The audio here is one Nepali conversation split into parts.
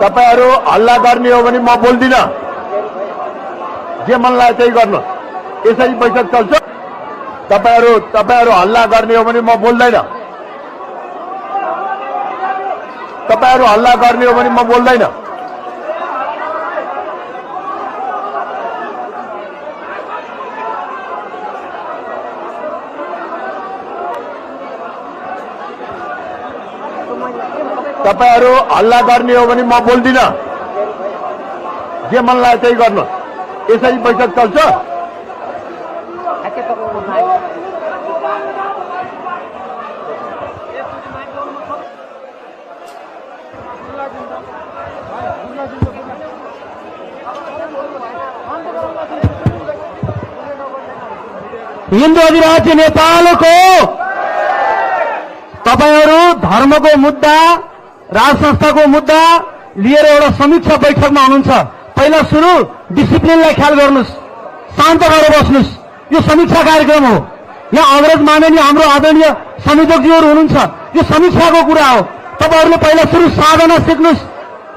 तपाईहरु हल्ला गर्ने हो भने म बोल्दिन, जे मन लाग्यो त्यही गर्नु। यसरी बैठक चल्छ। तपाईहरु हल्ला गर्ने हो भने म बोल्दैन, तपाईहरु हल्ला गर्ने हो भने म बोल्दैन। तपाईहरु हल्ला गर्ने हो भने म बोल्दिन, जे मन लाग्यो त्यही गर्नु। यसरी बैठक चल्छ। हिन्दू अधिराज्य नेपालको तपाईहरु धर्मको मुद्दा, राज संस्थाको मुद्दा लिएर एउटा समीक्षा बैठकमा हुनुहुन्छ। पहिला सुरु डिसिप्लिनलाई ख्याल गर्नुस्, शान्त भएर बस्नुस्। यो समीक्षा कार्यक्रम हो। यहाँ अंग्रेज माननीय हाम्रो आदरणीय संयोजकज्यूहरू हुनुहुन्छ। यो समीक्षाको कुरा हो। तपाईहरुले पहिला सुरु साधना सिक्नुस्,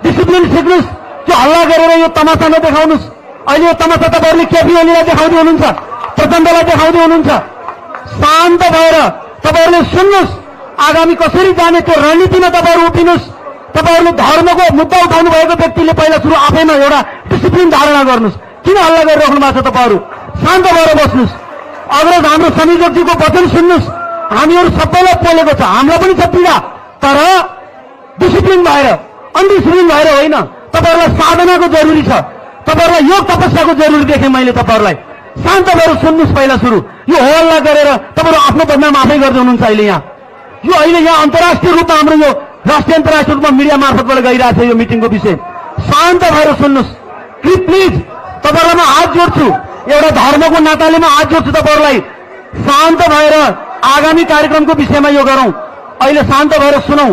डिसिप्लिन सिक्नुस्। त्यो हल्ला गरेर यो तमासा नदेखाउनुस्। अहिले यो तमासा तपाईहरुले केपी ओलीलाई देखाउँदै हुनुहुन्छ, प्रचण्डलाई देखाउँदै हुनुहुन्छ। शान्त भएर तपाईहरुले सुन्नुस्। आगामी कसरी जाने त्यो रणनीतिमा तपाईहरु उभिनुस्। तपाईहरुले धर्मको मुद्दा उठाउनु भएको व्यक्तिले पहिला सुरु आफैमा एउटा डिसिप्लिन धारणा गर्नुस्। किन हल्ला गरिराख्नु भएको छ? तपाईहरु शान्त भएर बस्नुस्। अंग्रेज हाम्रो संयोजकजीको वचन सुन्नुस्। हामीहरु सबैलाई पोलेको छ, हामीलाई पनि छ पीडा, तर डिसिप्लिन भएर, अनडिसिप्लिन भएर होइन। तपाईहरुलाई साधनाको जरुरी छ, तपाईहरुलाई योग तपस्याको जरुरी देखे मैले। तपाईहरुलाई शान्त भएर सुन्नुस्। पहिला सुरु यो हल्ला गरेर तपाईहरु आफ्नो बदनाम आफै गर्दै हुनुहुन्छ। अहिले यहाँ अन्तर्राष्ट्रिय रूपमा हाम्रो यो राष्ट्रिय अन्तर्राष्ट्रिय रूपमा मिडिया मार्फतबाट गइरहेको छ यो मिटिङको विषय। शान्त भएर सुन्नुस्। प्लिज तपाईहरुलाई म हात जोड्छु, एउटा धर्मको नाताले म हात जोड्छु तपाईहरुलाई। शान्त भएर आगामी कार्यक्रमको विषयमा यो गरौं। अहिले शान्त भएर सुनौ,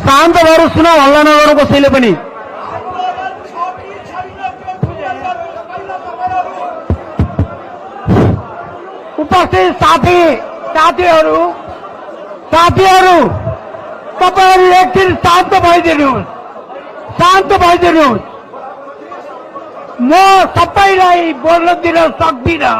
शान्त भएर सुनौ, हल्ला नगरौं कसैले पनि। उपस्थित साथीहरू तपाईहरु एकछिन शान्त भइदिनुहोस्, शान्त भइदिनुहोस्। म सबैलाई बोल्न दिन सक्दिनँ।